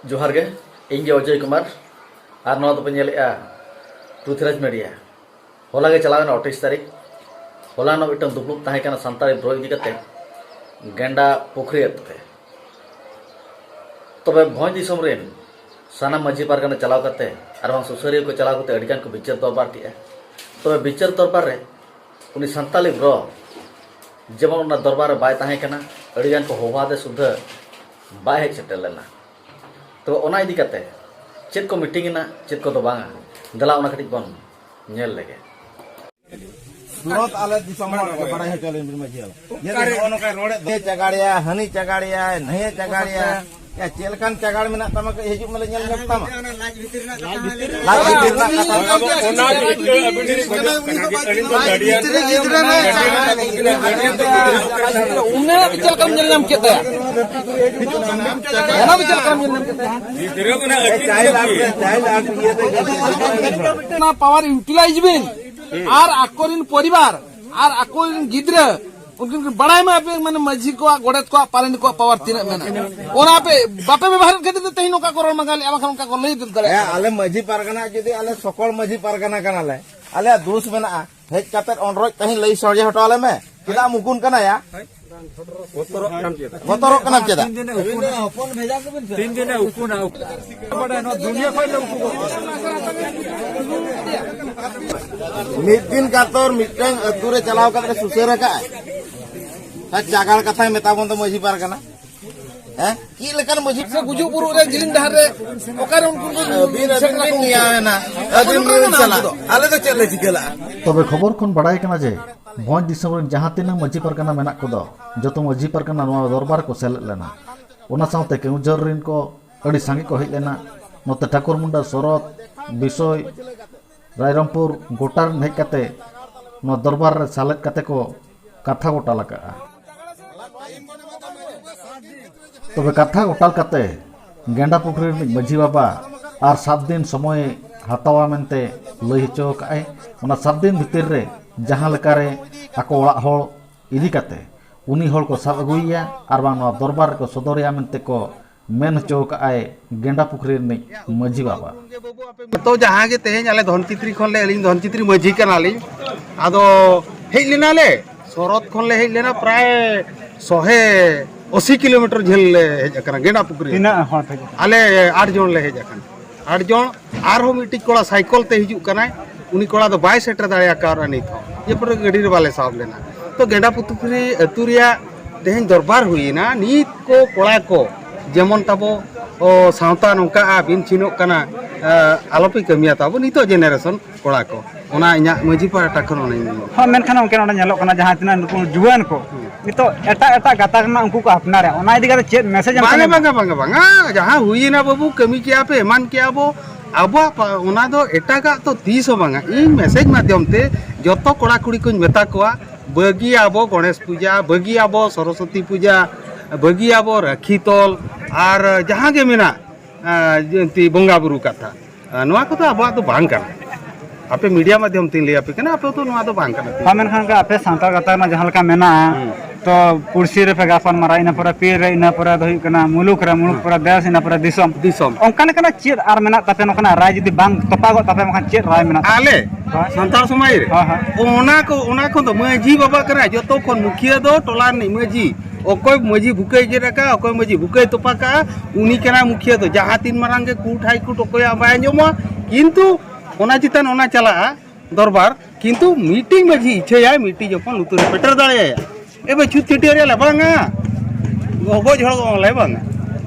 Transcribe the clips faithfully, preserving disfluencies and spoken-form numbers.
ᱡᱚᱦᱟᱨ ᱜᱮ, ᱤᱧ ᱜᱮ ᱚᱡᱚᱭ ᱠᱩᱢᱟᱨ, ᱟᱨ ᱱᱚᱣᱟ ᱫᱚᱯᱮ ᱧᱮᱞᱮᱫᱼᱟ ᱯᱨᱩᱛᱷᱤᱨᱟᱡᱽ ᱢᱤᱰᱤᱭᱟ᱾ ᱦᱚᱞᱟ ᱜᱮ ᱪᱟᱞᱟᱣᱮᱱᱟ ᱟᱴᱷᱟᱭᱤᱥ ᱛᱟᱹᱨᱤᱠᱷ, ᱦᱚᱞᱟᱱᱚᱜ ᱢᱤᱫᱴᱟᱝ ᱫᱩᱯᱲᱩᱵ ᱛᱟᱦᱮᱸ ᱠᱟᱱᱟ ᱥᱟᱱᱛᱟᱲᱤ ᱵᱨᱚ ᱤᱫᱤ ᱠᱟᱛᱮ ᱜᱮᱸᱰᱟ ᱯᱩᱠᱷᱨᱤ ᱟᱹᱛᱩ ᱛᱮ᱾ ᱛᱚᱵᱮ ᱵᱷᱚᱸᱡᱽ ᱫᱤᱥᱚᱢ ᱨᱮᱱ ᱥᱟᱱᱟᱢ ᱢᱟᱹᱡᱷᱤ ᱯᱟᱨᱜᱟᱱᱟ ᱪᱟᱞᱟᱣ ᱠᱟᱛᱮ ᱟᱨ ᱵᱟᱝ ᱥᱩᱥᱟᱹᱨᱤᱭᱟᱹ ᱠᱚ ᱪᱟᱞᱟᱣ ᱠᱟᱛᱮ ᱟᱹᱰᱤ ᱜᱟᱱ ᱠᱚ ᱵᱤᱪᱟᱹᱨ ᱫᱚᱨᱵᱟᱨ ᱠᱮᱜᱼᱟ᱾ ᱛᱚᱵᱮ ᱵᱤᱪᱟᱹᱨ ᱫᱚᱨᱵᱟᱨ ᱨᱮ ᱩᱱᱤ ᱥᱟᱱᱛᱟᱲᱤ ᱵᱨᱚ ᱡᱮᱢᱚᱱ ᱚᱱᱟ ᱫᱚᱨᱵᱟᱨ ᱨᱮ ᱵᱟᱭ ᱛᱟᱦᱮᱸ ᱠᱟᱱᱟ, ᱟᱹᱰᱤ ᱜᱟᱱ ᱠᱚ ᱦᱚᱦᱚᱣᱟᱫᱮ ᱥᱩᱫᱷᱟᱹ ᱵᱟᱭ ᱦᱮᱡ ᱥᱮᱴᱮᱨ ᱞᱮᱱᱟ᱾ ᱛᱚ, ᱚᱱᱟ ᱤᱫᱤ ᱠᱟᱛᱮ ᱪᱮᱫ ᱠᱚ ᱢᱤᱴᱤᱝ ᱮᱱᱟ, ᱪᱮᱫ ᱠᱚᱫᱚ ᱵᱟᱝᱟ, ᱫᱮᱞᱟ ᱚᱱᱟ ᱠᱟᱹᱴᱤᱡ ᱵᱚᱱ ᱧᱮᱞ ᱞᱮᱜᱮ᱾ ᱥᱩᱨᱚᱛ ᱟᱞᱮ ᱫᱤᱥᱚᱢ ᱦᱚᱲ ᱠᱚ ᱵᱟᱲᱟᱭ ᱦᱚᱪᱚ ᱞᱮᱱ ᱵᱤᱱ ᱢᱟᱹᱡᱷᱤ ᱵᱟᱵᱟ᱾ ᱡᱮ ᱱᱚᱜᱼᱚ ᱱᱚᱝᱠᱟᱭ ᱨᱚᱲᱮᱫ ᱫᱚ᱾ ᱱᱩᱭᱮ ᱪᱟᱜᱟᱲᱮᱭᱟ, ᱦᱟᱹᱱᱤ ᱪᱟᱜᱟᱲᱮᱭᱟ, ᱱᱟᱹᱭᱮ ᱪᱟᱜᱟᱲᱮᱭᱟ᱾ ᱭᱟ, ᱪᱮᱫ ᱞᱮᱠᱟᱱ ᱪᱟᱜᱟᱲ ᱢᱮᱱᱟᱜ ᱛᱟᱢᱟ, ᱠᱟᱹᱡ ᱦᱤᱡᱩᱜ ᱢᱮᱞᱮ ᱧᱮᱞ ᱧᱚᱜ ᱛᱟᱢᱟ᱾ ᱞᱟᱡ ᱵᱷᱤᱛᱤᱨ ᱨᱮᱱᱟᱜ ᱠᱟᱛᱷᱟ᱾ ᱚᱱᱟ ᱜᱮ ᱟᱹᱵᱤᱱ ᱴᱷᱮᱱ ᱠᱷᱚᱡᱚᱜ ᱠᱟᱱᱟ ᱡᱮ ᱟᱹᱞᱤᱧ ᱫᱚ ᱜᱟᱹᱰᱤᱭᱟᱹ ᱩᱱᱟᱹᱜ ᱪᱮᱫ ᱞᱮᱠᱟᱢ ᱧᱮᱞ ᱧᱟᱢ ᱠᱮᱫ ᱛᱟᱭᱟ? ᱚᱱᱟ ᱫᱚ ᱪᱮᱫ ᱞᱮᱠᱟᱢ ᱧᱮᱞ ᱧᱟᱢ ᱠᱮᱫ ᱛᱟᱭᱟ? ᱜᱤᱫᱽᱨᱟᱹ ᱠᱚ ᱱᱟᱜ ᱟᱹᱠᱤᱞ ᱪᱟᱭᱞᱰ ᱟᱨᱴ, ᱪᱟᱭᱞᱰ ᱟᱨᱴ ᱤᱭᱟᱹ ᱛᱮ᱾ ᱚᱱᱟ ᱯᱟᱣᱟᱨ ᱤᱭᱩᱴᱤᱞᱟᱭᱤᱡᱽ ᱵᱤᱱ ᱟᱨ ᱟᱠᱚᱨᱮᱱ ᱯᱚᱨᱤᱵᱟᱨ ᱟᱨ ᱟᱠᱚᱨᱮᱱ ᱜᱤᱫᱽᱨᱟᱹ ᱩᱱᱠᱤᱱ ᱠᱤᱱ ᱵᱟᱲᱟᱭ ᱢᱟ ᱟᱯᱮ, ᱢᱟᱱᱮ, ᱢᱟᱹᱡᱷᱤ ᱠᱚᱣᱟᱜ, ᱜᱚᱰᱮᱛ ᱠᱚᱣᱟᱜ, ᱯᱟᱨᱟᱱᱤᱠ ᱠᱚᱣᱟᱜ ᱯᱟᱣᱟᱨ ᱛᱤᱱᱟᱹᱜ ᱢᱮᱱᱟᱜᱼᱟ᱾ ᱚᱱᱟ ᱟᱯᱮ ᱵᱟᱯᱮ ᱵᱮᱵᱚᱦᱟᱨᱮᱫ ᱠᱷᱟᱹᱛᱤᱨ ᱛᱮ ᱛᱮᱦᱮᱧ ᱱᱚᱝᱠᱟ ᱠᱚ ᱨᱚᱲ ᱢᱟᱸᱜᱟᱞᱮᱫᱼᱟ, ᱵᱟᱠᱷᱟᱱ ᱚᱱᱠᱟ ᱠᱚ ᱞᱟᱹᱭ ᱫᱟᱲᱮᱭᱟᱜᱼᱟ᱾ ᱦᱮᱸ, ᱟᱞᱮ ᱢᱟᱹᱡᱷᱤ ᱯᱟᱨᱜᱟᱱᱟ ᱡᱩᱫᱤ ᱟᱞᱮ ᱥᱚᱠᱚᱞ ᱢᱟᱹᱡᱷᱤ ᱯᱟᱨᱜᱟᱱᱟ ᱠᱟᱱᱟᱞᱮ, ᱟᱞᱮᱭᱟᱜ ᱫᱳᱥ ᱢᱮᱱᱟᱜᱼᱟ, ᱦᱮᱡ ᱠᱟᱛᱮ ᱚᱱᱨᱚᱡ ᱛᱮᱦᱮᱧ ᱞᱟᱹᱭ ᱥᱚᱡᱷᱮ ᱦᱚᱴᱚ ᱟᱞᱮ ᱢᱮ᱾ ᱪᱮᱫᱟᱜ ᱮᱢ ᱩᱠᱩᱱ ᱠᱟᱱᱟ ᱭᱟ? ᱵᱚᱛᱚᱨᱚᱜ ᱠᱟᱱᱟᱢ ᱪᱮᱫᱟᱜ? ᱵᱚᱛᱚᱨᱚᱜ ᱠᱟᱱᱟᱢ ᱪᱮᱫᱟᱜ? ᱛᱤᱱ ᱫᱤᱱᱮ ᱩᱠᱩᱱᱟ? ᱛᱤᱱ ᱫᱤᱱᱮ ᱩᱠᱩᱱᱟ? ᱵᱟᱰᱟᱭ, ᱱᱚᱣᱟ ᱫᱩᱱᱤᱭᱟᱹ ᱠᱷᱚᱱ ᱞᱮ ᱩᱠᱩ ᱜᱚᱫ ᱠᱟᱱᱟ᱾ ᱢᱤᱫ ᱫᱤᱱ ᱠᱟᱛᱚᱨ ᱢᱤᱫᱴᱟᱝ ᱟᱹᱛᱩ ᱨᱮ ᱪᱟᱞᱟᱣ ᱠᱟᱛᱮ ᱥᱩᱥᱟᱹᱨ ᱟᱠᱟᱫᱼᱟᱭ᱾ ᱟᱨ ᱪᱟᱜᱟᱲ ᱠᱟᱛᱷᱟᱭ ᱢᱮᱛᱟ ᱵᱚᱱ ᱫᱚ ᱢᱟᱹᱡᱷᱤ ᱯᱟᱨᱜᱟᱱᱟ᱾ ᱦᱮᱸ? ᱪᱮᱫ ᱞᱮᱠᱟᱱ ᱢᱟᱹᱡᱷᱤ? ᱥᱮ ᱜᱩᱡᱩᱜ ᱵᱩᱨᱩᱜ ᱨᱮ ᱡᱤᱞᱤᱧ ᱰᱟᱦᱟᱨ ᱨᱮ ᱚᱠᱟᱨᱮ ᱩᱱᱠᱩ ᱠᱚ ᱟᱹᱵᱤᱱ, ᱟᱹᱵᱤᱱ ᱥᱮᱴᱮᱨ ᱵᱤᱱ ᱟᱠᱚ? ᱱᱮᱭᱟᱣᱮᱱᱟ᱾ ᱟᱹᱵᱤᱱ ᱵᱤᱱ ᱪᱟᱞᱟᱜ᱾ ᱟᱞᱮ ᱫᱚ ᱪᱮᱫ ᱞᱮ ᱪᱤᱠᱟᱹ ᱞᱟᱜᱼᱟ? ᱛᱚᱵᱮ ᱠᱷᱚᱵᱚᱨ ᱠᱷᱚᱱ ᱵᱟᱰᱟᱭ ᱠᱟᱱᱟ ᱡᱮ ᱵᱷᱚᱸᱡᱽ ᱫᱤᱥᱚᱢ ᱨᱮᱱ ᱡᱟᱦᱟᱸ ᱛᱤᱱᱟᱹᱜ ᱢᱟᱹᱡᱷᱤ ᱯᱟᱨᱜᱟᱱᱟ ᱢᱮᱱᱟᱜ ᱠᱚᱫᱚ ᱡᱚᱛᱚ ᱢᱟᱹᱡᱷᱤ ᱯᱟᱨᱜᱟᱱᱟ ᱱᱚᱣᱟ ᱫᱚᱨᱵᱟᱨ ᱨᱮᱠᱚ ᱥᱮᱞᱮᱫ ᱞᱮᱱᱟ᱾ ᱚᱱᱟ ᱥᱟᱶᱛᱮ ᱠᱮᱣᱚᱱᱡᱷᱚᱨ ᱨᱮᱱ ᱠᱚ ᱟᱹᱰᱤ ᱥᱟᱸᱜᱮ ᱠᱚ ᱦᱮᱡ ᱞᱮᱱᱟ᱾ ᱱᱚᱛᱮ ᱴᱷᱟᱹᱠᱩᱨ ᱢᱩᱱᱰᱟ, ᱥᱚᱨᱚᱛ, ᱵᱤᱥᱚᱭ, ᱨᱟᱭᱨᱚᱝᱯᱩᱨ ᱜᱚᱴᱟ ᱨᱮᱱ ᱦᱮᱡ ᱠᱟᱛᱮ ᱱᱚᱣᱟ ᱫᱚᱨᱵᱟᱨ ᱨᱮ ᱥᱟᱞᱮᱫ ᱠᱟᱛᱮ ᱠᱚ ᱠᱟᱛᱷᱟ ᱜᱚᱴᱟ ᱞᱟᱠᱟᱜᱼᱟ᱾ ᱛᱚᱵᱮ ᱠᱟᱛᱷᱟ ᱜᱚᱴᱟ ᱠᱟᱛᱮ ᱜᱮᱸᱰᱟ ᱯᱩᱠᱷᱨᱤ ᱨᱤᱱᱤᱡ ᱢᱟᱹᱡᱷᱤ ᱵᱟᱵᱟ ᱟᱨ ᱥᱟᱛ ᱫᱤᱱ ᱥᱚᱢᱚᱭ ᱦᱟᱛᱟᱣᱟ ᱢᱮᱱᱛᱮ ᱞᱟᱹᱭ ᱦᱚᱪᱚ ᱟᱠᱟᱫᱼᱟᱭ᱾ ᱚᱱᱟ ᱥᱟᱛ ᱫᱤᱱ ᱵᱷᱤᱛᱤᱨ ᱨᱮ ᱡᱟᱦᱟᱸ ᱞᱮᱠᱟᱨᱮ ᱟᱠᱚ ᱚᱲᱟᱜ ᱦᱚᱲ ᱤᱫᱤ ᱠᱟᱛᱮ ᱩᱱᱤ ᱦᱚᱲ ᱠᱚ ᱥᱟᱵ ᱟᱹᱜᱩᱭᱮᱭᱟ ᱟᱨ ᱵᱟᱝ ᱱᱚᱣᱟ ᱫᱚᱨᱵᱟᱨ ᱨᱮᱠᱚ ᱥᱚᱫᱚᱨᱮᱭᱟ ᱢᱮᱱᱛᱮ ᱠᱚ ᱢᱮᱱ ᱦᱚᱪᱚ ᱟᱠᱟᱫᱼᱟᱭ ᱜᱮᱸᱰᱟ ᱯᱩᱠᱷᱨᱤ ᱨᱤᱱᱤᱡ ᱢᱟᱹᱡᱷᱤ ᱵᱟᱵᱟ᱾ ᱛᱚ ᱡᱟᱦᱟᱸ ᱜᱮ ᱛᱮᱦᱮᱧ ᱟᱞᱮ ᱫᱷᱚᱱᱪᱤᱛᱨᱤ ᱠᱷᱚᱱ ᱞᱮ, ᱟᱹᱞᱤᱧ ᱫᱷᱚᱱᱪᱤᱛᱨᱤ ᱢᱟᱹᱡᱷᱤ ᱠᱟᱱᱟᱞᱤᱧ᱾ ᱟᱫᱚ ᱦᱮᱡ ᱞᱮᱱᱟᱞᱮ, ᱥᱚᱨᱚᱛ ᱠᱷᱚᱱ ᱞᱮ ᱦᱮᱡ ᱞᱮᱱᱟ, ᱯᱨᱟᱭ ᱥᱚᱦᱮ ᱟᱥᱤ ᱠᱤᱞᱳᱢᱤᱴᱟᱨ ᱡᱷᱟᱹᱞ ᱞᱮ ᱦᱮᱡ ᱟᱠᱟᱱᱟ ᱜᱮᱸᱰᱟ ᱯᱩᱠᱷᱨᱤ᱾ ᱛᱤᱱᱟᱹᱜ ᱦᱚᱲ ᱯᱮ ᱦᱮᱡ ᱟᱠᱟᱱᱟ? ᱟᱞᱮ ᱟᱴ ᱡᱚᱱ ᱞᱮ ᱦᱮᱡ ᱟᱠᱟᱱᱟ, ᱟᱴ ᱡᱚᱱ᱾ ᱟᱨᱦᱚᱸ ᱢᱤᱫᱴᱤᱡ ᱠᱚᱲᱟ ᱥᱟᱭᱠᱚᱞ ᱛᱮ ᱦᱤᱡᱩᱜ ᱠᱟᱱᱟᱭ, ᱩᱱᱤ ᱠᱚᱲᱟ ᱫᱚ ᱵᱟᱭ ᱥᱮᱴᱮᱨ ᱫᱟᱲᱮ ᱟᱠᱟᱣᱫᱟ ᱱᱤᱛ ᱦᱚᱸ, ᱡᱮ ᱯᱚᱨᱮ ᱜᱟᱹᱰᱤ ᱨᱮ ᱵᱟᱞᱮ ᱥᱟᱵ ᱞᱮᱱᱟ᱾ ᱛᱚ ᱜᱮᱸᱰᱟ ᱯᱩᱠᱷᱨᱤ ᱟᱹᱛᱩ ᱨᱮᱭᱟᱜ ᱛᱮᱦᱮᱧ ᱫᱚᱨᱵᱟᱨ ᱦᱩᱭᱮᱱᱟ, ᱱᱤᱛ ᱠᱚ ᱠᱚᱲᱟ ᱠᱚ ᱡᱮᱢᱚᱱ ᱛᱟᱵᱚ ᱚ, ᱥᱟᱶᱛᱟ ᱱᱚᱝᱠᱟᱜᱼᱟ, ᱵᱤᱱ ᱪᱤᱱᱚᱜ ᱠᱟᱱᱟ, ᱮ, ᱟᱞᱚᱯᱮ ᱠᱟᱹᱢᱤᱭᱟ ᱛᱟᱵᱚ ᱱᱤᱛᱚᱜ ᱡᱮᱱᱟᱨᱮᱥᱚᱱ ᱠᱚᱲᱟ ᱠᱚ᱾ ᱚᱱᱟ ᱤᱧᱟᱹᱜ ᱢᱟᱹᱡᱷᱤ ᱯᱟᱦᱴᱟ ᱠᱷᱚᱱ ᱚᱱᱟᱧ ᱢᱮᱱᱟ᱾ ᱦᱚᱸ, ᱢᱮᱱᱠᱷᱟᱱ ᱜᱚᱢᱠᱮ, ᱱᱚᱰᱮ ᱧᱮᱞᱚᱜ ᱠᱟᱱᱟ ᱡᱟᱦᱟᱸ ᱛᱤᱱᱟᱹᱜ ᱱᱩᱠᱩ ᱡᱩᱣᱟᱹᱱ ᱠᱚ ᱱᱤᱛᱚᱜ ᱮᱴᱟᱜ ᱮᱴᱟᱜ ᱜᱟᱛᱟᱠ ᱨᱮᱱᱟᱜ ᱩᱱᱠᱩ ᱠᱚ ᱟᱯᱱᱟᱨᱟ, ᱚᱱᱟ ᱤᱫᱤ ᱠᱟᱛᱮ ᱪᱮᱫ ᱢᱮᱥᱮᱡᱽ ᱮᱢ ᱵᱟᱝᱟ ᱠᱟᱱᱟ? ᱵᱟᱝᱟ ᱵᱟᱝᱟ ᱵᱟᱝᱟ, ᱡᱟᱦᱟᱸ ᱦᱩᱭᱮᱱᱟ ᱵᱟᱹᱵᱩ, ᱠᱟᱹᱢᱤ ᱠᱮᱜᱼᱟ ᱯᱮ, ᱮᱢᱟᱱ ᱠᱮᱜᱼᱟ ᱵᱚ, ᱟᱵᱚᱣᱟᱜ ᱯᱟ-, ᱚᱱᱟ ᱫᱚ ᱮᱴᱟᱜᱟᱜ ᱛᱚ ᱛᱤᱥ ᱦᱚᱸ ᱵᱟᱝᱟ᱾ ᱤᱧ ᱢᱮᱥᱮᱡᱽ ᱢᱟᱫᱽᱫᱷᱚᱢ ᱛᱮ ᱡᱚᱛᱚ ᱠᱚᱲᱟ ᱠᱩᱲᱤ ᱠᱚᱧ ᱢᱮᱛᱟ ᱠᱚᱣᱟ, ᱵᱟᱹᱜᱤᱭᱟᱵᱚ ᱜᱚᱬᱮᱥ ᱯᱩᱡᱟ, ᱵᱟᱹᱜᱤᱭᱟᱵᱚ ᱥᱚᱨᱚᱥᱚᱛᱤ ᱯᱩᱡᱟ, ᱵᱟᱹᱜᱤᱭᱟᱵᱚ ᱨᱟᱹᱠᱷᱤ ᱛᱚᱞ, ᱟᱨ ᱡᱟᱦᱟᱸ ᱜᱮ ᱢᱮᱱᱟᱜ, ᱟ, ᱡᱚᱭᱚᱱᱛᱤ ᱵᱚᱸᱜᱟ ᱵᱩᱨᱩ ᱠᱟᱛᱷᱟ, ᱟ, ᱱᱚᱣᱟ ᱠᱚᱫᱚ ᱟᱵᱚᱣᱟᱜ ᱫᱚ ᱵᱟᱝ ᱠᱟᱱᱟ᱾ ᱟᱯᱮ ᱢᱤᱰᱤᱭᱟ ᱢᱟᱫᱽᱫᱷᱚᱢ ᱛᱮᱧ ᱞᱟᱹᱭ ᱟᱯᱮ ᱠᱟᱱᱟ, ᱟᱯᱮ ᱫᱚ ᱱᱚᱣᱟ ᱫᱚ ᱵᱟᱝ ᱠᱟᱱᱟ᱾ ᱦᱚᱸ, ᱢᱮᱱᱠᱷᱟᱱ ᱜᱚᱢᱠᱮ, ᱟᱯᱮ ᱥᱟᱱᱛᱟᱲ ᱜᱟᱛᱟᱠ ᱨᱮᱱᱟᱜ ᱡᱟᱦᱟᱸ ᱞᱮᱠᱟ ᱢᱮᱱᱟᱜᱼᱟ, ᱦᱩᱸ᱾ ᱛᱚ ᱯᱩᱲᱥᱤ ᱨᱮᱯᱮ ᱜᱟᱯᱟᱞ ᱢᱟᱨᱟᱣ, ᱤᱱᱟᱹ ᱯᱚᱨᱮ ᱯᱤᱲ ᱨᱮ, ᱤᱱᱟᱹ ᱯᱚᱨᱮ ᱫᱚ ᱦᱩᱭᱩᱜ ᱠᱟᱱᱟ ᱢᱩᱞᱩᱠ ᱨᱮ, ᱢᱩᱞᱩᱠ ᱦᱩᱸ᱾ ᱯᱚᱨᱮ ᱫᱮᱥ, ᱤᱱᱟᱹ ᱯᱚᱨᱮ ᱫᱤᱥᱚᱢ᱾ ᱫᱤᱥᱚᱢ᱾ ᱚᱱᱠᱟ ᱞᱮᱠᱟᱱᱟᱜ ᱪᱮᱫ ᱟᱨ ᱢᱮᱱᱟᱜ ᱛᱟᱯᱮ ᱱᱚᱝᱠᱟᱱᱟᱜ ᱨᱟᱭ? ᱡᱩᱫᱤ ᱵᱟᱝ ᱛᱚᱯᱟᱜᱚᱜ ᱛᱟᱯᱮ, ᱢᱮᱱᱠᱷᱟᱱ ᱪᱮᱫ ᱨᱟᱭ ᱢᱮᱱᱟᱜ ᱛᱟᱯᱮ? ᱟᱞᱮ ᱦᱳᱭ᱾ ᱥᱟᱱᱛᱟᱲ ᱥᱚᱢᱟᱡᱽ ᱨᱮ ᱦᱳᱭ, ᱦᱳᱭ᱾ ᱚᱱᱟ ᱠᱚ, ᱚᱱᱟ ᱠᱷᱚᱱ ᱫᱚ ᱢᱟᱹᱡᱷᱤ ᱵᱟᱵᱟ ᱠᱟᱱᱟᱭ ᱡᱚᱛᱚ ᱠᱷᱚᱱ ᱢᱩᱠᱷᱤᱭᱟᱹ ᱫᱚ ᱴᱚᱞᱟ ᱨᱤᱱᱤᱡ ᱢᱟᱹᱡᱷᱤ᱾ ᱚᱠᱚᱭ ᱢᱟᱹᱡᱷᱤ ᱵᱩᱠᱟᱹᱭ ᱜᱮᱫ ᱟᱠᱟᱫ, ᱚᱠᱚᱭ ᱢᱟᱹᱡᱷᱤ ᱵᱩᱠᱟᱹᱭ ᱛᱚᱯᱟ ᱠᱟᱜᱼᱟ, ᱩᱱᱤ ᱠᱟᱱᱟᱭ ᱢᱩᱠᱷᱤᱭᱟᱹ ᱫᱚ᱾ ᱡᱟᱦᱟᱸ ᱛᱤᱱ ᱢᱟᱨᱟᱝ ᱜᱮ ᱠᱳᱨᱴ ᱦᱟᱭ ᱠᱳᱨᱴ ᱚᱠᱚᱭᱟᱜ ᱵᱟᱭ ᱟᱸᱡᱚᱢᱚᱜᱼᱟ, ᱠᱤᱱᱛᱩ ᱚᱱᱟ ᱪᱮᱛᱟᱱ ᱚᱱᱟ ᱪᱟᱞᱟᱜᱼᱟ ᱫᱚᱨᱵᱟᱨ, ᱠᱤᱱᱛᱩ ᱢᱤᱫᱴᱤᱡ ᱢᱟᱹᱡᱷᱤ ᱤᱪᱷᱟᱹᱭᱟᱭ, ᱢᱤᱫᱴᱤᱡ ᱡᱚᱠᱷᱚᱱ ᱞᱩᱛᱩᱨ ᱨᱮ ᱯᱮᱴᱮᱨ ᱫᱟᱲᱮᱭᱟᱭᱟ, ᱮ ᱵᱟᱹᱪᱷᱩᱛ ᱪᱷᱟᱹᱴᱭᱟᱹᱨ ᱭᱟᱞᱮ ᱵᱟᱝᱟ, ᱜᱚᱡ ᱦᱚᱲ ᱫᱚ ᱞᱮ ᱵᱟᱝᱟ,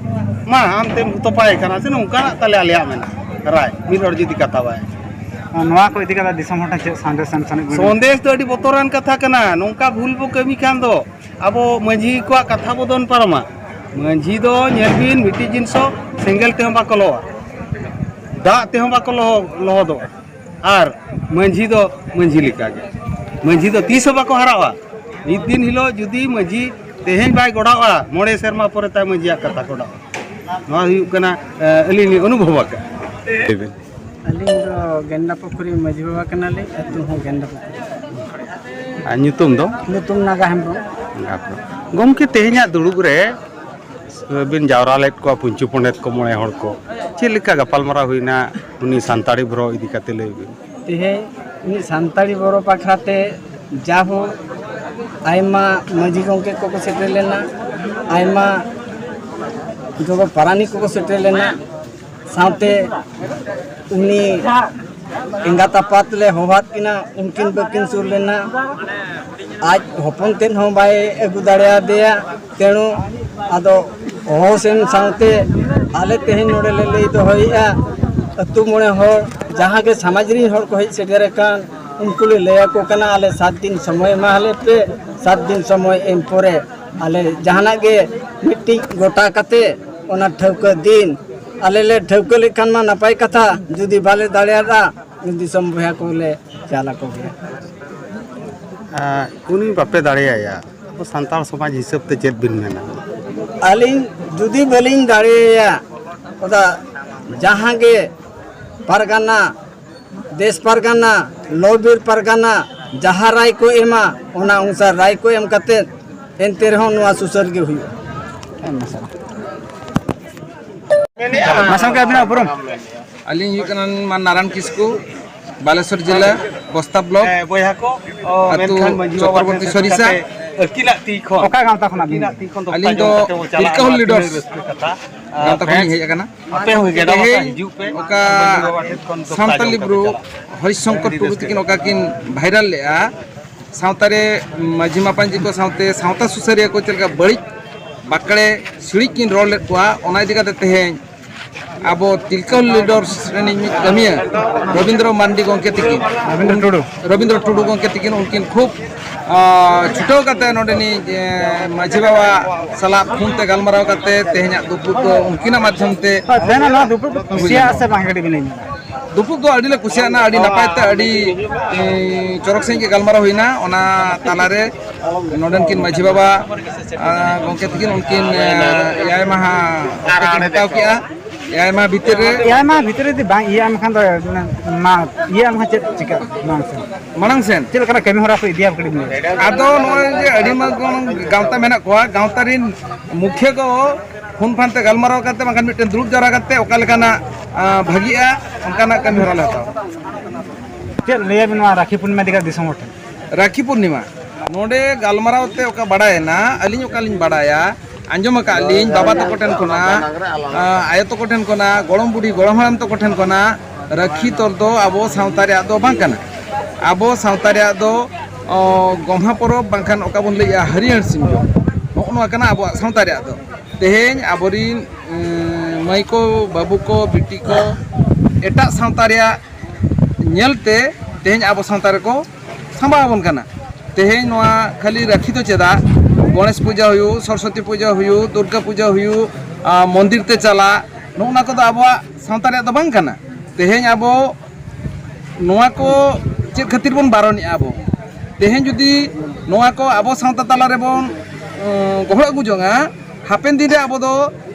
ᱢᱟ ᱟᱢ ᱛᱮᱢ ᱛᱚᱯᱟᱭ ᱠᱟᱱᱟ ᱥᱮ, ᱱᱚᱝᱠᱟᱱᱟᱜ ᱛᱟᱞᱮ ᱟᱞᱮᱭᱟᱜ ᱢᱮᱱᱟᱜᱼᱟ ᱨᱟᱭ, ᱢᱤᱫ ᱦᱚᱲ ᱡᱩᱫᱤ ᱠᱟᱛᱷᱟ ᱵᱟᱭ ᱱᱚᱣᱟ ᱠᱚ ᱤᱫᱤ ᱠᱟᱛᱮ ᱫᱤᱥᱚᱢ ᱦᱚᱲ ᱴᱷᱮᱱ ᱪᱮᱫ ᱥᱟᱸᱫᱮᱥ ᱮᱢ ᱥᱟᱱᱟᱭᱮᱫ ᱵᱚᱱᱟ? ᱥᱚᱱᱫᱮᱥ ᱫᱚ ᱟᱹᱰᱤ ᱵᱚᱛᱚᱨᱟᱱ ᱠᱟᱛᱷᱟ ᱠᱟᱱᱟ᱾ ᱱᱚᱝᱠᱟ ᱵᱷᱩᱞ ᱵᱚ ᱠᱟᱹᱢᱤ ᱠᱷᱟᱱ ᱫᱚ ᱟᱵᱚ ᱢᱟᱹᱡᱷᱤ ᱠᱚᱣᱟᱜ ᱠᱟᱛᱷᱟ ᱵᱚ ᱫᱚᱱ ᱯᱟᱨᱚᱢᱟ᱾ ᱢᱟᱹᱡᱷᱤ ᱫᱚ ᱧᱮᱞ ᱵᱤᱱ, ᱢᱤᱫᱴᱤᱡ ᱡᱤᱱᱤᱥ ᱦᱚᱸ ᱥᱮᱸᱜᱮᱞ ᱛᱮᱦᱚᱸ ᱵᱟᱠᱚ ᱞᱚᱦᱚᱫᱟ, ᱫᱟᱜ ᱛᱮᱦᱚᱸ ᱵᱟᱠᱚ ᱞᱚᱦᱚ-, ᱞᱚᱦᱚᱫᱚᱜᱼᱟ᱾ ᱟᱨ ᱢᱟᱹᱡᱷᱤ ᱫᱚ ᱢᱟᱹᱡᱷᱤ ᱞᱮᱠᱟᱜᱮ, ᱢᱟᱹᱡᱷᱤ ᱫᱚ ᱛᱤᱥ ᱦᱚᱸ ᱵᱟᱠᱚ ᱦᱟᱨᱟᱜᱼᱟ᱾ ᱢᱤᱫ ᱫᱤᱱ ᱦᱤᱞᱳᱜ ᱡᱩᱫᱤ ᱢᱟᱹᱡᱷᱤ ᱛᱮᱦᱮᱧ ᱵᱟᱭ ᱜᱚᱲᱟᱣᱟ, ᱢᱚᱬᱮ ᱥᱮᱨᱢᱟ ᱯᱚᱨᱮ ᱛᱟᱭ ᱢᱟᱹᱡᱷᱤᱭᱟᱜ ᱠᱟᱛᱷᱟ ᱜᱚᱲᱟᱣᱟ᱾ ᱱᱚᱣᱟ ᱦᱩᱭᱩᱜ ᱠᱟᱱᱟ, ᱮ, ᱟᱹᱞᱤᱧ ᱞᱤᱧ ᱚᱱᱩᱵᱷᱚᱵ ᱟᱠᱟᱫᱼᱟ᱾ ᱟᱹᱞᱤᱧ ᱫᱚ ᱜᱮᱱᱰᱟ ᱯᱩᱠᱷᱨᱤ ᱢᱟᱹᱡᱷᱤ ᱵᱟᱵᱟ ᱠᱟᱱᱟᱞᱤᱧ, ᱟᱹᱛᱩ ᱦᱚᱸ ᱜᱮᱱᱰᱟ ᱯᱩᱠᱷᱨᱤ᱾ ᱟᱨ ᱧᱩᱛᱩᱢ ᱫᱚ? ᱧᱩᱛᱩᱢ ᱱᱟᱜᱟ ᱦᱮᱢᱵᱨᱚᱢ᱾ ᱜᱚᱢᱠᱮ, ᱛᱮᱦᱮᱧᱟᱜ ᱫᱩᱲᱩᱵ ᱨᱮ ᱵᱤᱱ ᱡᱟᱣᱨᱟ ᱞᱮᱫ ᱠᱚᱣᱟ ᱯᱩᱧᱪᱩ ᱯᱚᱱᱰᱮᱛ ᱠᱚ ᱢᱚᱬᱮ ᱦᱚᱲ ᱠᱚ, ᱪᱮᱫ ᱞᱮᱠᱟ ᱜᱟᱯᱟᱞᱢᱟᱨᱟᱣ ᱦᱩᱭᱱᱟ ᱩᱱᱤ ᱥᱟᱱᱛᱟᱲᱤ ᱵᱚᱨᱚ ᱤᱫᱤ ᱠᱟᱛᱮ? ᱞᱟᱹᱭ ᱵᱤᱱ᱾ ᱛᱮᱦᱮᱧ ᱩᱱᱤ ᱥᱟᱱᱛᱟᱲᱤ ᱵᱚᱨᱚ ᱵᱟᱠᱷᱨᱟ ᱛᱮ ᱡᱟᱦᱳ ᱟᱭᱢᱟ ᱢᱟᱹᱡᱷᱤ ᱜᱚᱢᱠᱮ ᱠᱚᱠᱚ ᱥᱮᱴᱮᱨ ᱞᱮᱱᱟ, ᱟᱭᱢᱟ ᱜᱚᱜᱚ ᱯᱟᱨᱟᱱᱤᱠ ᱠᱚᱠᱚ ᱥᱮᱴᱮᱨ ᱞᱮᱱᱟ, ᱥᱟᱶᱛᱮ ᱩᱱᱤ ᱮᱸᱜᱟᱛ ᱟᱯᱟᱛ ᱞᱮ ᱦᱚᱦᱚᱣᱟᱫ ᱠᱤᱱᱟ, ᱩᱱᱠᱤᱱ ᱵᱟᱹᱠᱤᱱ ᱥᱩᱨ ᱞᱮᱱᱟ᱾ ᱟᱡ ᱦᱚᱯᱚᱱ ᱛᱮᱫ ᱦᱚᱸ ᱵᱟᱭ ᱟᱹᱜᱩ ᱫᱟᱲᱮᱭᱟᱫᱮᱭᱟ᱾ ᱛᱮᱬᱩ ᱟᱫᱚ ᱦᱚᱦᱚ ᱥᱮᱱ ᱥᱟᱶᱛᱮ ᱟᱞᱮ ᱛᱮᱦᱮᱧ ᱱᱚᱰᱮ ᱞᱮ ᱞᱟᱹᱭ ᱫᱚᱦᱚᱭᱮᱫᱼᱟ, ᱟᱹᱛᱩ ᱢᱚᱬᱮ ᱦᱚᱲ, ᱡᱟᱦᱟᱸ ᱜᱮ ᱥᱚᱢᱟᱡᱽ ᱨᱤᱱ ᱦᱚᱲ ᱠᱚ ᱦᱮᱡ ᱥᱮᱴᱮᱨ ᱟᱠᱟᱱ, ᱩᱱᱠᱩ ᱞᱮ ᱞᱟᱹᱭ ᱟᱠᱚ ᱠᱟᱱᱟ, ᱟᱞᱮ ᱥᱟᱛ ᱫᱤᱱ ᱥᱚᱢᱚᱭ ᱮᱢᱟ ᱞᱮ ᱯᱮ᱾ ᱥᱟᱛ ᱫᱤᱱ ᱥᱚᱢᱚᱭ ᱮᱢ ᱯᱚᱨᱮ ᱟᱞᱮ ᱡᱟᱦᱟᱱᱟᱜ ᱜᱮ ᱢᱤᱫᱴᱤᱡ ᱜᱚᱴᱟ ᱠᱟᱛᱮ ᱚᱱᱟ ᱴᱷᱟᱹᱣᱠᱟᱹ ᱫᱤᱱ ᱟᱞᱮ ᱞᱮ ᱴᱷᱟᱹᱣᱠᱟᱹ ᱞᱮᱠᱷᱟᱱ ᱢᱟ ᱱᱟᱯᱟᱭ ᱠᱟᱛᱷᱟ, ᱡᱩᱫᱤ ᱵᱟᱞᱮ ᱫᱟᱲᱮᱭᱟᱫᱟ, ᱫᱤᱥᱚᱢ ᱵᱚᱭᱦᱟ ᱠᱚᱞᱮ ᱪᱟᱞ ᱟᱠᱚ ᱜᱮᱭᱟ᱾ ᱟᱨ ᱩᱱᱤ ᱵᱟᱯᱮ ᱫᱟᱲᱮᱭᱟᱭᱟ, ᱟᱵᱚ ᱥᱟᱱᱛᱟᱲ ᱥᱚᱢᱟᱡᱽ ᱦᱤᱥᱟᱹᱵ ᱛᱮ ᱪᱮᱫ ᱵᱤᱱ ᱢᱮᱱᱟ? ᱟᱹᱞᱤᱧ ᱡᱩᱫᱤ ᱵᱟᱹᱞᱤᱧ ᱫᱟᱲᱮᱭᱟᱭᱟ, ᱚᱱᱟ ᱡᱟᱦᱟᱸ ᱜᱮ ᱯᱟᱨᱜᱟᱱᱟ, ᱫᱮᱥ ᱯᱟᱨᱜᱟᱱᱟ, ᱞᱚ ᱵᱤᱨ ᱯᱟᱨᱜᱟᱱᱟ ᱡᱟᱦᱟᱸ ᱨᱟᱭ ᱠᱚ ᱮᱢᱟ, ᱚᱱᱟ ᱚᱱᱩᱥᱟᱨ ᱨᱟᱭ ᱠᱚ ᱮᱢ ᱠᱟᱛᱮ ᱮᱱᱛᱮ ᱨᱮᱦᱚᱸ ᱱᱚᱣᱟ ᱥᱩᱥᱟᱹᱨ ᱜᱮ ᱦᱩᱭᱩᱜᱼᱟ᱾ ᱢᱟᱥᱮ ᱜᱚᱢᱠᱮ, ᱟᱹᱵᱤᱱᱟᱜ ᱩᱯᱨᱩᱢ? ᱟᱹᱞᱤᱧ ᱦᱩᱭᱩᱜ ᱠᱟᱱᱟ ᱢᱟ ᱱᱟᱨᱟᱭᱚᱱ ᱠᱤᱥᱠᱩ, ᱵᱟᱞᱮᱥᱚᱨ ᱡᱮᱞᱟ, ᱵᱚᱥᱛᱟ ᱵᱞᱚᱠ, ᱦᱮᱸ, ᱵᱚᱭᱦᱟ ᱠᱚ, ᱚ, ᱟᱹᱛᱩ ᱢᱮᱱᱠᱷᱟᱱ ᱢᱟᱹᱡᱷᱤ ᱵᱟᱵᱟ ᱪᱚᱠᱨᱚᱵᱚᱨᱛᱤ ᱴᱷᱮᱱ ᱥᱮᱴᱮᱨ ᱥᱚᱨᱤᱥᱟ᱾ ᱠᱟᱛᱮ ᱟᱹᱠᱤᱱᱟᱜ ᱛᱤ ᱠᱷᱚᱱ, ᱚᱠᱟ ᱜᱟᱶᱛᱟ ᱠᱷᱚᱱᱟᱜ ᱵᱤᱱ? ᱟᱹᱠᱤᱱᱟᱜ ᱛᱤ ᱠᱷᱚᱱ ᱫᱚ ᱟᱹᱞᱤᱧ ᱫᱚ ᱛᱟᱭᱚᱢ ᱠᱟᱛᱮ ᱵᱚᱱ ᱪᱟᱞᱟᱜᱼᱟ᱾ ᱛᱤᱞᱠᱟᱹ ᱦᱩᱞ ᱞᱤᱰᱟᱨᱥ ᱤᱱᱟᱹ ᱨᱟᱹᱥᱠᱟᱹ ᱠᱟᱛᱷᱟ᱾ ᱟᱨ ᱜᱟᱶᱛᱟ ᱠᱷᱚᱱ ᱞᱤᱧ ᱯᱷᱮᱱᱥ, ᱦᱮᱡ ᱟᱠᱟᱱᱟ᱾ ᱟᱯᱮ ᱦᱚᱸ ᱜᱮᱰᱟ ᱛᱮᱦᱮᱧ ᱵᱟᱠᱟ ᱦᱤᱡᱩᱜ ᱯᱮ᱾ ᱚᱠᱟ ᱢᱟᱹᱡᱷᱤ ᱵᱟᱵᱟ ᱴᱷᱮᱱ ᱠᱷᱚᱱ ᱫᱚ ᱥᱟᱱᱛᱟᱞᱤ ᱛᱟᱭᱚᱢ ᱵᱨᱳ ᱠᱟᱛᱮ ᱪᱟᱞᱟᱜᱼᱟ᱾ ᱦᱚᱨᱤᱥ ᱥᱚᱝᱠᱚᱨ ᱟᱹᱰᱤ ᱴᱩᱰᱩ ᱨᱟᱹᱥᱠᱟᱹ᱾ ᱛᱟᱹᱠᱤᱱ ᱚᱠᱟ ᱠᱤᱱ ᱵᱷᱟᱭᱨᱟᱞ ᱞᱮᱜᱼᱟ, ᱥᱟᱶᱛᱟ ᱨᱮ ᱢᱟᱹᱡᱷᱤ ᱢᱟᱯᱟᱧᱡᱤ ᱠᱚ ᱥᱟᱶᱛᱮ ᱥᱟᱶᱛᱟ ᱥᱩᱥᱟᱹᱨᱤᱭᱟᱹ ᱠᱚ ᱪᱮᱫ ᱞᱮᱠᱟ ᱵᱟᱹᱲᱤᱡ ᱵᱟᱠᱲᱮ ᱥᱤᱲᱤᱡ ᱠᱤᱱ ᱨᱚᱲ ᱞᱮᱫ ᱠᱚᱣᱟ, ᱚᱱᱟ ᱤᱫᱤ ᱠᱟᱛᱮ ᱛᱮᱦᱮᱧ ᱟᱵᱚ ᱛᱤᱞᱠᱟᱹ ᱞᱤᱰᱟᱨᱥ ᱨᱤᱱᱤᱡ ᱢᱤᱫ ᱠᱟᱹᱢᱤᱭᱟᱹ ᱨᱚᱵᱤᱱᱫᱨᱚ ᱢᱟᱱᱰᱤ ᱜᱚᱢᱠᱮ ᱛᱤᱠᱤᱱ, ᱨᱚᱵᱤᱱᱫᱨᱚ ᱴᱩᱰᱩ᱾ ᱨᱚᱵᱤᱱᱫᱨᱚ ᱴᱩᱰᱩ ᱜᱚᱢᱠᱮ ᱛᱤᱠᱤᱱ ᱩᱱᱠᱤᱱ ᱠᱷᱩᱵ, ᱟ, ᱪᱷᱩᱴᱟᱹᱣ ᱠᱟᱛᱮ ᱱᱚᱰᱮᱱᱤᱡ, ᱮ, ᱢᱟᱹᱡᱷᱤ ᱵᱟᱵᱟ ᱥᱟᱞᱟᱜ ᱯᱷᱳᱱ ᱛᱮ ᱜᱟᱞᱢᱟᱨᱟᱣ ᱠᱟᱛᱮ ᱛᱮᱦᱮᱧᱟᱜ ᱫᱩᱯᱲᱩᱵ ᱫᱚ ᱩᱱᱠᱤᱱᱟᱜ ᱢᱟᱫᱽᱫᱷᱚᱢ ᱛᱮ ᱦᱳᱭ, ᱛᱮᱦᱮᱧᱟᱜ ᱱᱚᱣᱟ ᱫᱩᱯᱲᱩᱵ ᱫᱚ ᱠᱩᱥᱤᱭᱟᱜ ᱥᱮ ᱵᱟᱝ, ᱠᱟᱹᱴᱤᱡ ᱵᱤᱱ ᱞᱟᱹᱭ ᱧᱚᱜᱟ? ᱫᱩᱯᱲᱩᱵ ᱫᱚ ᱟᱹᱰᱤ ᱞᱮ ᱠᱩᱥᱤᱭᱟᱜᱼᱟ, ᱟᱹᱰᱤ ᱱᱟᱯᱟᱭ ᱛᱮ, ᱟᱹᱰᱤ, ᱮ, ᱪᱚᱨᱚᱠ ᱥᱟᱺᱦᱤᱡ ᱜᱮ ᱜᱟᱞᱢᱟᱨᱟᱣ ᱦᱩᱭᱱᱟ᱾ ᱚᱱᱟ ᱛᱟᱞᱟᱨᱮ ᱱᱚᱰᱮᱱ ᱠᱤᱱ ᱢᱟᱹᱡᱷᱤ ᱵᱟᱵᱟ, ᱟ, ᱜᱚᱢᱠᱮ ᱛᱟᱹᱠᱤᱱ ᱩᱱᱠᱤᱱ, ᱮ, ᱮᱭᱟᱭ ᱢᱟᱦᱟ ᱚᱠᱛᱚ ᱠᱤᱱ ᱦᱟᱛᱟᱣ ᱠᱮᱜᱼᱟ᱾ ᱮᱭᱟᱭ ᱢᱟᱦᱟ ᱵᱷᱤᱛᱤᱨ ᱨᱮ ᱮᱭᱟᱭ ᱢᱟᱦᱟ ᱵᱷᱤᱛᱤᱨ ᱨᱮ ᱡᱩᱫᱤ ᱵᱟᱝ ᱤᱭᱟᱹᱜᱼᱟ, ᱮᱱᱠᱷᱟᱱ ᱫᱚ ᱢᱟ ᱤᱭᱟᱹᱜᱼᱟ, ᱮᱱᱠᱷᱟᱱ ᱪᱮᱫ ᱪᱤᱠᱟᱹᱜᱼᱟ ᱢᱟᱲᱟᱝ ᱥᱮᱱ? ᱢᱟᱲᱟᱝ ᱥᱮᱱ᱾ ᱪᱮᱫ ᱞᱮᱠᱟᱱᱟᱜ ᱠᱟᱹᱢᱤ ᱦᱚᱨᱟ ᱯᱮ ᱤᱫᱤᱭᱟ, ᱠᱟᱹᱴᱤᱡ ᱮᱢ ᱞᱟᱹᱭᱟ? ᱟᱫᱚ ᱱᱚᱜᱼᱚᱭ ᱡᱮ ᱟᱹᱰᱤ ᱢᱟᱨᱟᱝ ᱜᱟᱶᱛᱟ ᱢᱮᱱᱟᱜ ᱠᱚᱣᱟ, ᱜᱟᱶᱛᱟ ᱨᱤᱱ ᱢᱩᱠᱷᱤᱭᱟᱹ ᱠᱚ ᱯᱷᱳᱱ ᱯᱷᱟᱱ ᱛᱮ ᱜᱟᱞᱢᱟᱨᱟᱣ ᱠᱟᱛᱮ, ᱵᱟᱝᱠᱷᱟᱱ ᱢᱤᱫᱴᱮᱱ ᱫᱩᱲᱩᱵ ᱡᱟᱣᱨᱟ ᱠᱟᱛᱮ ᱚᱠᱟ ᱞᱮᱠᱟᱱᱟᱜ, ᱟ, ᱵᱷᱟᱹᱜᱤᱜᱼᱟ, ᱚᱱᱠᱟᱱᱟᱜ ᱠᱟᱹᱢᱤ ᱦᱚᱨᱟ ᱞᱮ ᱦᱟᱛᱟᱣᱟ᱾ ᱪᱮᱫ ᱞᱟᱹᱭᱟᱵᱤᱱ ᱱᱚᱣᱟ ᱨᱟᱠᱷᱤ ᱯᱩᱨᱱᱤᱢᱟ ᱤᱫᱤ ᱠᱟᱛᱮ ᱫᱤᱥᱚᱢ ᱦᱚᱲ ᱴᱷᱮᱱ? ᱨᱟᱠᱷᱤ ᱯᱩᱨᱱᱤᱢᱟ ᱱᱚᱰᱮ ᱜᱟᱞᱢᱟᱨᱟᱣ ᱛᱮ ᱚᱠᱟ ᱵᱟᱲᱟᱭᱮᱱᱟ, ᱟᱹᱞᱤᱧ ᱚᱠᱟᱞᱤᱧ ᱵᱟᱲᱟᱭᱟ, ᱟᱸᱡᱚᱢ ᱟᱠᱟᱫ ᱞᱤᱧ ᱵᱟᱵᱟ ᱛᱟᱠᱚ ᱴᱷᱮᱱ ᱠᱷᱚᱱᱟᱜ, ᱟ, ᱟᱭᱳ ᱛᱟᱠᱚ ᱴᱷᱮᱱ ᱠᱷᱚᱱᱟᱜ, ᱜᱚᱲᱚᱢ ᱵᱩᱰᱷᱤ ᱜᱚᱲᱚᱢ ᱦᱟᱲᱟᱢ ᱛᱟᱠᱚ ᱴᱷᱮᱱ ᱠᱷᱚᱱᱟᱜ, ᱨᱟᱹᱠᱷᱤ ᱛᱚᱞ ᱫᱚ ᱟᱵᱚ ᱥᱟᱶᱛᱟ ᱨᱮᱭᱟᱜ ᱫᱚ ᱵᱟᱝ ᱠᱟᱱᱟ᱾ ᱟᱵᱚ ᱥᱟᱶᱛᱟ ᱨᱮᱭᱟᱜ ᱫᱚ, ᱚ, ᱜᱚᱢᱦᱟ ᱯᱚᱨᱚᱵᱽ ᱵᱟᱝᱠᱷᱟᱱ ᱚᱠᱟ ᱵᱚᱱ ᱞᱟᱹᱭᱮᱜᱼᱟ ᱦᱟᱹᱨᱭᱟᱹᱲ ᱥᱤᱢ ᱡᱚᱢ, ᱱᱚᱜᱼᱚ ᱱᱚᱣᱟ ᱠᱟᱱᱟ ᱟᱵᱚᱣᱟᱜ ᱥᱟᱶᱛᱟ ᱨᱮᱭᱟᱜ ᱫᱚ᱾ ᱛᱮᱦᱮᱧ ᱟᱵᱚᱨᱤᱱ, ᱮᱸ, ᱢᱟᱹᱭ ᱠᱚ, ᱵᱟᱹᱵᱩ ᱠᱚ, ᱵᱤᱴᱤ ᱠᱚ ᱮᱴᱟᱜ ᱥᱟᱶᱛᱟ ᱨᱮᱭᱟᱜ ᱧᱮᱞᱛᱮ ᱛᱮᱦᱮᱧ ᱟᱵᱚ ᱥᱟᱶᱛᱟ ᱨᱮᱠᱚ ᱥᱟᱢᱵᱟᱣ ᱟᱵᱚᱱ ᱠᱟᱱᱟ᱾ ᱛᱮᱦᱮᱧ ᱱᱚᱣᱟ ᱠᱷᱟᱹᱞᱤ ᱨᱟᱹᱠᱷᱤ ᱫᱚ ᱪᱮᱫᱟᱜ, ᱜᱚᱬᱮᱥ ᱯᱩᱡᱟᱹ ᱦᱩᱭᱩᱜ, ᱥᱚᱨᱚᱥᱚᱛᱤ ᱯᱩᱡᱟᱹ ᱦᱩᱭᱩᱜ, ᱫᱩᱨᱜᱟᱹ ᱯᱩᱡᱟᱹ ᱦᱩᱭᱩᱜ, ᱟ, ᱢᱚᱱᱫᱤᱨ ᱛᱮ ᱪᱟᱞᱟᱜ, ᱱᱚᱜᱼᱚ ᱱᱚᱣᱟ ᱠᱚᱫᱚ ᱟᱵᱚᱣᱟᱜ ᱥᱟᱶᱛᱟ ᱨᱮᱭᱟᱜ ᱫᱚ ᱵᱟᱝ ᱠᱟᱱᱟ᱾ ᱛᱮᱦᱮᱧ ᱟᱵᱚ ᱱᱚᱣᱟ ᱠᱚ ᱪᱮᱫ ᱠᱷᱟᱹᱛᱤᱨ ᱵᱚᱱ ᱵᱟᱨᱚᱱᱮᱜᱼᱟ ᱟᱵᱚ? ᱛᱮᱦᱮᱧ ᱡᱩᱫᱤ ᱱᱚᱣᱟ ᱠᱚ ᱟᱵᱚ ᱥᱟᱶᱛᱟ ᱛᱟᱞᱟ ᱨᱮᱵᱚᱱ, ᱩᱸ, ᱜᱚᱦᱚᱲ ᱟᱹᱜᱩ ᱡᱚᱝᱟ, ᱦᱟᱯᱮᱱ ᱫᱤᱱ ᱨᱮ ᱟᱵᱚ ᱫᱚ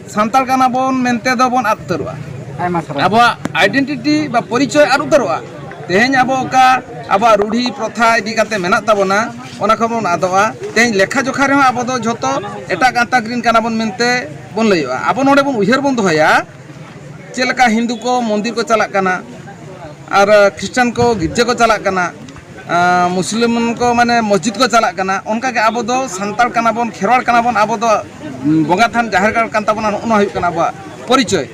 ᱥᱟᱱᱛᱟᱲ ᱠᱟᱱᱟ ᱵᱚᱱ ᱢᱮᱱᱛᱮ ᱫᱚ ᱵᱚᱱ ᱟᱫ ᱩᱛᱟᱹᱨᱚᱜᱼᱟ᱾ ᱟᱭᱢᱟ ᱥᱟᱨᱦᱟᱣ᱾ ᱟᱵᱚᱣᱟᱜ ᱟᱭᱰᱮᱱᱴᱤᱴᱤ ᱵᱟ ᱯᱚᱨᱤᱪᱚᱭ ᱟᱫ ᱩᱛᱟᱹᱨᱚᱜᱼᱟ᱾ ᱛᱮᱦᱮᱧ ᱟᱵᱚ ᱚᱠᱟ ᱟᱵᱚᱣᱟᱜ ᱨᱩᱲᱦᱤ ᱯᱨᱚᱛᱷᱟ ᱤᱫᱤ ᱠᱟᱛᱮ ᱢᱮᱱᱟᱜ ᱛᱟᱵᱚᱱᱟ, ᱚᱱᱟ ᱠᱷᱚᱱ ᱵᱚᱱ ᱟᱫᱚᱜᱼᱟ᱾ ᱛᱮᱦᱮᱧ ᱞᱮᱠᱷᱟ ᱡᱚᱠᱷᱟ ᱨᱮᱦᱚᱸ ᱟᱵᱚ ᱫᱚ ᱡᱷᱚᱛᱚ ᱮᱴᱟᱜ ᱜᱟᱛᱟᱠ ᱨᱤᱱ ᱠᱟᱱᱟ ᱵᱚᱱ ᱢᱮᱱᱛᱮ ᱵᱚᱱ ᱞᱟᱹᱭᱚᱜᱼᱟ᱾ ᱟᱵᱚ ᱱᱚᱰᱮ ᱵᱚᱱ ᱩᱭᱦᱟᱹᱨ ᱵᱚᱱ ᱫᱚᱦᱚᱭᱟ, ᱪᱮᱫ ᱞᱮᱠᱟ ᱦᱤᱱᱫᱩ ᱠᱚ ᱢᱚᱱᱫᱤᱨ ᱠᱚ ᱪᱟᱞᱟᱜ ᱠᱟᱱᱟ ᱟᱨ ᱠᱷᱨᱤᱥᱴᱟᱱ ᱠᱚ ᱜᱤᱨᱡᱟᱹ ᱠᱚ ᱪᱟᱞᱟᱜ ᱠᱟᱱᱟ, ᱟᱨ ᱢᱩᱥᱞᱤᱢ ᱠᱚ ᱢᱟᱱᱮ ᱢᱚᱥᱡᱤᱫ ᱠᱚ ᱪᱟᱞᱟᱜ ᱠᱟᱱᱟ, ᱚᱱᱠᱟᱜᱮ ᱟᱵᱚ ᱫᱚ ᱥᱟᱱᱛᱟᱲ ᱠᱟᱱᱟ ᱵᱚᱱ, ᱠᱷᱮᱨᱣᱟᱲ ᱠᱟᱱᱟ ᱵᱚᱱ, ᱟᱵᱚ ᱫᱚ ᱵᱚᱸᱜᱟ ᱛᱷᱟᱱ ᱡᱟᱦᱮᱨ ᱜᱟᱲ ᱠᱟᱱ ᱛᱟᱵᱚᱱᱟ, ᱱᱚᱜᱼᱚ ᱱᱚᱣᱟ ᱦᱩᱭᱩᱜ ᱠᱟᱱᱟ ᱟᱵᱚᱣᱟᱜ ᱯᱚᱨᱤᱪᱚᱭ᱾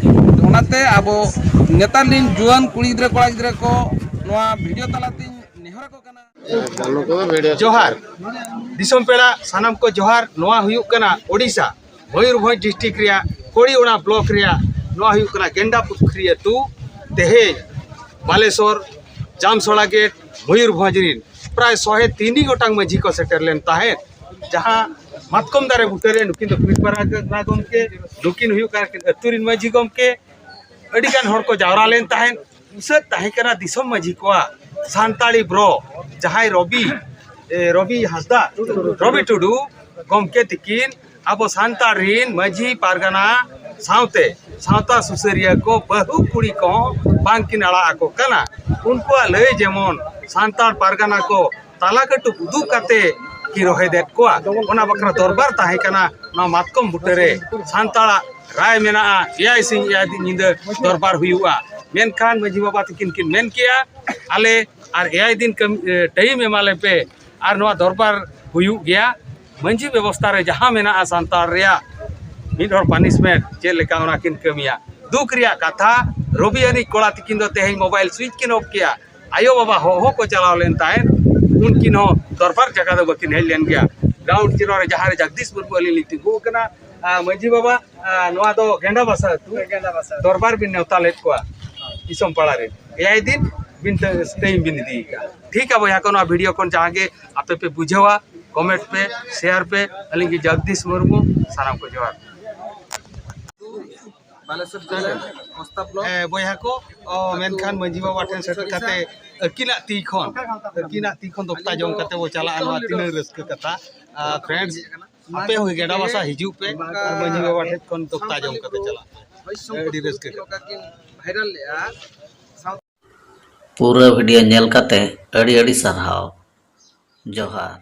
ᱚᱱᱟᱛᱮ ᱟᱵᱚ ᱱᱮᱛᱟᱨ ᱨᱤᱱ ᱡᱩᱣᱟᱹᱱ ᱠᱩᱲᱤ ᱜᱤᱫᱽᱨᱟᱹ ᱠᱚᱲᱟ ᱜᱤᱫᱽᱨᱟᱹ ᱠᱚ ᱱᱚᱣᱟ ᱵᱷᱤᱰᱤᱭᱳ ᱛᱟᱞᱟᱛᱤᱧ ᱱᱮᱦᱚᱨ ᱟᱠᱚ ᱠᱟᱱᱟ᱾ ᱡᱚᱦᱟᱨ᱾ ᱫᱤᱥᱚᱢ ᱯᱮᱲᱟ ᱥᱟᱱᱟᱢ ᱠᱚ ᱡᱚᱦᱟᱨ᱾ ᱱᱚᱣᱟ ᱦᱩᱭᱩᱜ ᱠᱟᱱᱟ ᱳᱰᱤᱥᱟ, ᱢᱚᱭᱩᱨᱵᱷᱚᱸᱡᱽ ᱰᱤᱥᱴᱨᱤᱠᱴ ᱨᱮᱭᱟᱜ ᱠᱚᱲᱤᱭᱚᱲᱟ ᱵᱞᱚᱠ ᱨᱮᱭᱟᱜ ᱱᱚᱣᱟ ᱦᱩᱭᱩᱜ ᱠᱟᱱᱟ ᱜᱮᱱᱰᱟ ᱯᱩᱠᱷᱨᱤ ᱟᱹᱛᱩ᱾ ᱛᱮᱦᱮᱧ ᱵᱟᱞᱮᱥᱚᱨ, ᱡᱟᱢᱥᱚᱲᱟ ᱜᱮᱴ, ᱢᱚᱭᱩᱨᱵᱷᱚᱸᱡᱽ ᱨᱤᱱ ᱯᱨᱟᱭ ᱥᱚᱦᱮ ᱛᱤᱱᱤ ᱜᱚᱴᱟᱝ ᱢᱟᱹᱡᱷᱤ ᱠᱚ ᱥᱮᱴᱮᱨ ᱞᱮᱱ ᱛᱟᱦᱮᱸᱫ, ᱡᱟᱦᱟᱸ ᱢᱟᱛᱠᱚᱢ ᱫᱟᱨᱮ ᱵᱩᱴᱟᱹᱨᱮ ᱱᱩᱠᱤᱱ ᱫᱚ ᱯᱤᱲ ᱯᱟᱨᱜᱟᱱᱟ ᱜᱚᱢᱠᱮ, ᱱᱩᱠᱤᱱ ᱦᱩᱭᱩᱜ ᱠᱟᱱᱟ ᱠᱤᱱ ᱟᱹᱛᱩ ᱨᱤᱱ ᱢᱟᱹᱡᱷᱤ ᱜᱚᱢᱠᱮ᱾ ᱟᱹᱰᱤ ᱜᱟᱱ ᱦᱚᱲ ᱠᱚ ᱡᱟᱣᱨᱟ ᱞᱮᱱ ᱛᱟᱦᱮᱸᱫ᱾ ᱩᱥᱟᱹᱫ ᱛᱟᱦᱮᱸ ᱠᱟᱱᱟ ᱫᱤᱥᱚᱢ ᱢᱟᱹᱡᱷᱤ ᱠᱚᱣᱟᱜ ᱥᱟᱱᱛᱟᱲᱤ ᱵᱨᱚ, ᱡᱟᱦᱟᱸᱭ ᱨᱚᱵᱤ, ᱮ, ᱨᱚᱵᱤ ᱦᱟᱸᱥᱫᱟ, ᱨᱚᱵᱤ ᱴᱩᱰᱩ ᱜᱚᱢᱠᱮ ᱛᱤᱠᱤᱱ ᱟᱵᱚ ᱥᱟᱱᱛᱟᱲ ᱨᱤᱱ ᱢᱟᱹᱡᱷᱤ ᱯᱟᱨᱜᱟᱱᱟ ᱥᱟᱶᱛᱮ ᱥᱟᱶᱛᱟ ᱥᱩᱥᱟᱹᱨᱤᱭᱟᱹ ᱠᱚ, ᱵᱟᱹᱦᱩ ᱠᱩᱲᱤ ᱠᱚᱦᱚᱸ ᱵᱟᱝ ᱠᱤᱱ ᱟᱲᱟᱜ ᱟᱠᱚ ᱠᱟᱱᱟ᱾ ᱩᱱᱠᱩᱣᱟᱜ ᱞᱟᱹᱭ ᱡᱮᱢᱚᱱ ᱥᱟᱱᱛᱟᱲ ᱯᱟᱨᱜᱟᱱᱟ ᱠᱚ ᱛᱟᱞᱟ ᱠᱟᱹᱴᱩᱵ ᱩᱫᱩᱜ ᱠᱟᱛᱮ ᱠᱤᱱ ᱨᱚᱦᱮᱫᱮᱫ ᱠᱚᱣᱟ᱾ ᱚᱱᱟ ᱵᱟᱠᱷᱨᱟ ᱫᱚᱨᱵᱟᱨ ᱛᱟᱦᱮᱸ ᱠᱟᱱᱟ ᱱᱚᱣᱟ ᱢᱟᱛᱠᱚᱢ ᱵᱩᱴᱟᱹᱨᱮ ᱥᱟᱱᱛᱟᱲᱟᱜ ᱨᱟᱭ ᱢᱮᱱᱟᱜᱼᱟ, ᱮᱭᱟᱭ ᱥᱤᱧ ᱮᱭᱟᱭ ᱫᱤᱱ ᱧᱤᱫᱟᱹ ᱫᱚᱨᱵᱟᱨ ᱦᱩᱭᱩᱜᱼᱟ᱾ ᱢᱮᱱᱠᱷᱟᱱ ᱢᱟᱹᱡᱷᱤ ᱵᱟᱵᱟ ᱛᱟᱹᱠᱤᱱ ᱠᱤᱱ ᱢᱮᱱ ᱠᱮᱜᱼᱟ, ᱟᱞᱮ ᱟᱨ ᱮᱭᱟᱭ ᱫᱤᱱ ᱠᱟᱹᱢᱤ, ᱮ, ᱴᱟᱭᱤᱢ ᱮᱢᱟᱞᱮ ᱯᱮ ᱟᱨ ᱱᱚᱣᱟ ᱫᱚᱨᱵᱟᱨ ᱦᱩᱭᱩᱜ ᱜᱮᱭᱟ᱾ ᱢᱟᱹᱡᱷᱤ ᱵᱮᱵᱚᱥᱛᱷᱟ ᱨᱮ ᱡᱟᱦᱟᱸ ᱢᱮᱱᱟᱜᱼᱟ ᱥᱟᱱᱛᱟᱲ ᱨᱮᱭᱟᱜ ᱢᱤᱫ ᱦᱚᱲ ᱯᱟᱱᱤᱥᱢᱮᱱᱴ ᱪᱮᱫ ᱞᱮᱠᱟ, ᱚᱱᱟ ᱠᱤᱱ ᱠᱟᱹᱢᱤᱭᱟ᱾ ᱫᱩᱠ ᱨᱮᱭᱟᱜ ᱠᱟᱛᱷᱟ, ᱨᱚᱵᱤ ᱟᱹᱱᱤᱡ ᱠᱚᱲᱟ ᱛᱤᱠᱤᱱ ᱫᱚ ᱛᱮᱦᱮᱧ ᱢᱳᱵᱟᱭᱤᱞ ᱥᱩᱭᱤᱪ ᱠᱤᱱ ᱚᱯᱷ ᱠᱮᱜᱼᱟ᱾ ᱟᱭᱳ ᱵᱟᱵᱟ ᱦᱚᱦᱚ ᱠᱚ ᱪᱟᱞᱟᱣ ᱞᱮᱱ ᱛᱟᱦᱮᱸᱫ, ᱩᱱᱠᱤᱱ ᱦᱚᱸ ᱫᱚᱨᱵᱟᱨ ᱡᱟᱭᱜᱟ ᱫᱚ ᱵᱟᱹᱠᱤᱱ ᱦᱮᱡ ᱞᱮᱱ ᱜᱮᱭᱟ᱾ ᱜᱨᱟᱣᱩᱱᱰ ᱡᱤᱨᱳ ᱨᱮ ᱡᱟᱦᱟᱸ ᱨᱮ ᱡᱟᱜᱫᱤᱥ ᱢᱩᱨᱢᱩ ᱟᱹᱞᱤᱧ ᱞᱤᱧ ᱛᱤᱸᱜᱩ ᱟᱠᱟᱱᱟ, ᱟᱨ ᱢᱟᱹᱡᱷᱤ ᱵᱟᱵᱟ, ᱟᱨ ᱱᱚᱣᱟ ᱫᱚ ᱜᱮᱸᱰᱟ ᱵᱟᱥᱟ ᱟᱹᱛᱩ᱾ ᱜᱮᱸᱰᱟ ᱵᱟᱥᱟ ᱟᱹᱛᱩ᱾ ᱫᱚᱨᱵᱟᱨ ᱵᱤᱱ ᱱᱮᱣᱛᱟ ᱞᱮᱫ ᱠᱚᱣᱟ ᱫᱤᱥᱚᱢ ᱯᱟᱲᱟ ᱨᱮ, ᱮᱭᱟᱭ ᱫᱤᱱ ᱵᱤᱱ ᱴᱟᱭᱤᱢ ᱵᱤᱱ ᱤᱫᱤ ᱟᱠᱟᱫᱼᱟ᱾ ᱴᱷᱤᱠ ᱟ ᱵᱚᱭᱦᱟ ᱠᱚ, ᱱᱚᱣᱟ ᱵᱷᱤᱰᱤᱭᱳ ᱠᱷᱚᱱ ᱡᱟᱦᱟᱸ ᱜᱮ ᱟᱯᱮ ᱯᱮ ᱵᱩᱡᱷᱟᱹᱣᱟ, ᱠᱚᱢᱮᱱᱴ ᱯᱮ᱾ ᱟᱹᱞᱤᱧ ᱜᱮ ᱡᱚᱜᱽᱫᱤᱥ ᱢᱩᱨᱢᱩ, ᱥᱟᱱᱟᱢ ᱠᱚ ᱡᱚᱦᱟᱨ᱾ ᱵᱟᱞᱮᱥᱚᱨ ᱡᱮᱞᱟ, ᱢᱚᱥᱛᱟ ᱵᱞᱚᱠ᱾ ᱦᱮᱸ, ᱵᱚᱭᱦᱟ ᱠᱚ, ᱚ, ᱢᱮᱱᱠᱷᱟᱱ ᱢᱟᱹᱡᱷᱤ ᱵᱟᱵᱟ ᱴᱷᱮᱱ ᱥᱮᱴᱮᱨ ᱠᱟᱛᱮ ᱟᱹᱠᱤᱱᱟᱜ ᱛᱤ ᱠᱷᱚᱱ, ᱟᱹᱠᱤᱱᱟᱜ ᱛᱤ ᱠᱷᱚᱱ ᱫᱚᱠᱛᱟ ᱡᱚᱢ ᱠᱟᱛᱮ ᱵᱚ ᱪᱟᱞᱟᱜᱼᱟ, ᱱᱚᱣᱟ ᱛᱤᱱᱟᱹᱜ ᱨᱟᱹᱥᱠᱟᱹ ᱠᱟᱛᱷᱟ᱾ ᱟᱨ ᱯᱷᱨᱮᱱᱰᱥ, ᱟᱯᱮ ᱦᱚᱸ ᱜᱮᱰᱟ ᱵᱟᱥᱟ ᱦᱤᱡᱩᱜ ᱯᱮ ᱟᱨ ᱢᱟᱹᱡᱷᱤ ᱵᱟᱵᱟ ᱴᱷᱮᱱ ᱠᱷᱚᱱ ᱫᱚᱠᱛᱟ ᱡᱚᱢ ᱠᱟᱛᱮ ᱪᱟᱞᱟᱜ ᱯᱮ᱾ ᱟᱹᱰᱤ ᱨᱟᱹᱥᱠᱟᱹ ᱠᱟᱛᱷᱟ᱾ ᱯᱩᱨᱟᱹ ᱵᱷᱤᱰᱤᱭᱳ ᱧᱮᱞ ᱠᱟᱛᱮ ᱟᱹᱰᱤ ᱟᱹᱰᱤ ᱥᱟᱨᱦᱟᱣ᱾ ᱡᱚᱦᱟᱨ᱾